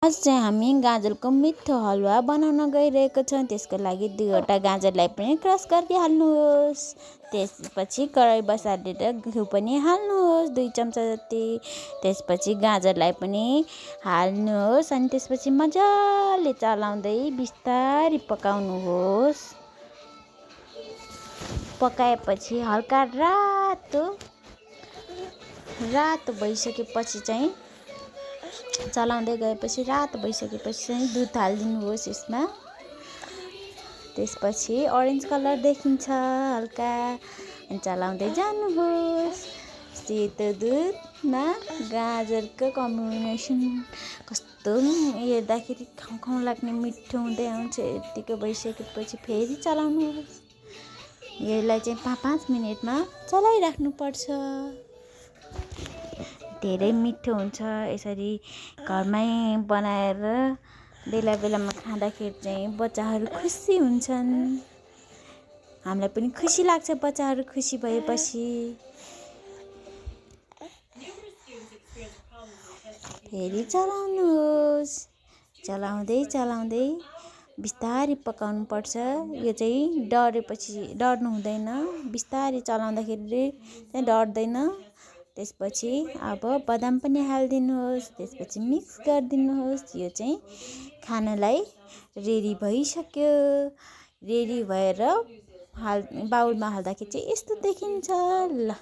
आज चाहिँ हामी गाजरको मिठो हलुवा बनाउन गइरहेको छौँ। त्यसको लागि 2वटा गाजरलाई पनि क्रस गरिहाल्नुहोस्। त्यसपछि कराई बसालेर घिउ पनि हाल्नुहोस् 2 चम्चा जति। त्यसपछि गाजरलाई पनि हाल्नुहोस् अनि त्यसपछि मजाले चलाउँदै बिस्तारै पकाउनुहोस्। पकाएपछि हल्का रातो भइसकेपछि चाहिँ चलाउँदै गएपछि रातो भइसकेपछि चाहिँ दुध हालिदिनुहोस् यसमा। त्यसपछि अरेन्ज कलर देखिन्छ हल्का अनि चलाउँदै जानुहोस्। सेतो दुधमा गाजरको कम्बिनेसन कस्तो हेर्दाखेरि खाउँ लाग्ने मिठो हुँदै आउँछ। यतिको भइसकेपछि फेरि चलाउनुहोस्। यसलाई चाहिँ 5 मिनेटमा चलाइराख्नुपर्छ। धेरै मिठो हुन्छ। यसरी घरमै बनाएर बेलामा खाँदाखेरि चाहिँ बच्चाहरू खुसी हुन्छन्। हामीलाई पनि खुसी लाग्छ बच्चाहरू खुसी भएपछि। फेरि चलाउनुहोस्। चलाउँदै बिस्तारै पकाउनु पर्छ। यो चाहिँ डर्नु हुँदैन। बिस्तारै चलाउँदाखेरि चाहिँ डर्दैन। त्यसपछि अब बदाम पनि हालिदिनुहोस्। त्यसपछि मिक्स गरिदिनुहोस्। यो चाहिँ खानलाई रेडी भइसक्यो। रेडी भएर बाउलमा हाल्दाखेरि चाहिँ यस्तो देखिन्छ। ल